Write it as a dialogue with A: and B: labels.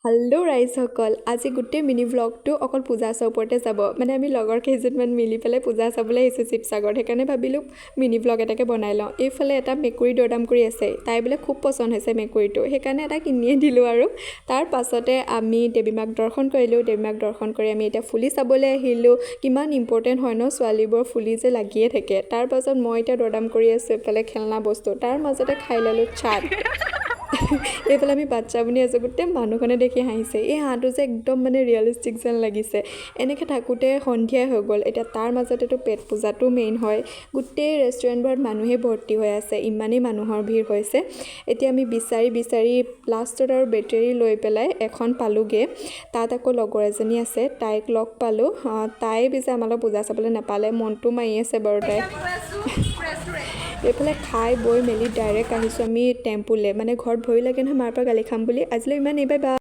A: Hello' ৰাইজসকল, আজি গোটেই mini ভ্লগটো অকল পূজা চোৱাৰ ওপৰতে যাব। মানে আমি লগৰ কেইজনমান মিলি পেলাই পূজা চাবলৈ আহিছোঁ শিৱসাগৰত। সেইকাৰণে ভাবিলোঁ মিনি ভ্লগ এটাকে বনাই লওঁ। এইফালে এটা মেকুৰী দৰদাম কৰি আছে। তাই বোলে খুব পচন্দ হৈছে মেকুৰীটো, সেইকাৰণে এটা কিনিয়ে দিলোঁ। আৰু তাৰ পাছতে আমি দেৱী মাক দৰ্শন কৰিলোঁ। দেৱী মাক দৰ্শন কৰি আমি এতিয়া ফুলি চাবলৈ আহিলোঁ। কিমান ইম্পৰ্টেণ্ট হয় ন, ছোৱালীবোৰৰ ফুলি যে লাগিয়ে থাকে। তাৰ পাছত মই এতিয়া দৰদাম কৰি আছোঁ এইফালে খেলনা বস্তু। তাৰ মাজতে খাই ল'লোঁ চাট। এইফালে আমি বাচ্ছা বনি আছোঁ, গোটেই মানুহখনে দেখি হাঁহিছে। এই হাঁহটো যে একদম মানে ৰিয়েলিষ্টিক যেন লাগিছে। এনেকৈ থাকোঁতে সন্ধিয়াই হৈ গ'ল। এতিয়া তাৰ মাজতেতো পেট পূজাটো মেইন হয়। গোটেই ৰেষ্টুৰেণ্টবোৰত মানুহেই ভৰ্তি হৈ আছে, ইমানেই মানুহৰ ভিৰ হৈছে। এতিয়া আমি বিচাৰি বিচাৰি লাষ্টত আৰু বেটেৰী লৈ পেলাই এখন পালোঁগৈ। তাত আকৌ লগৰ এজনী আছে, তাইক লগ পালোঁ। তাই পিছে আমাৰ লগত পূজা চাবলৈ নাপালে, মনটো মাৰি আছে বাৰু তাই। এইফালে খাই বৈ মেলি ডাইৰেক্ট আহিছোঁ আমি টেম্পুলৈ। মানে ঘৰত ভয়ো লাগে নহয়, মাৰ পৰা গালি খাম বুলি। আজিলৈ ইমানেই, বাই বাই।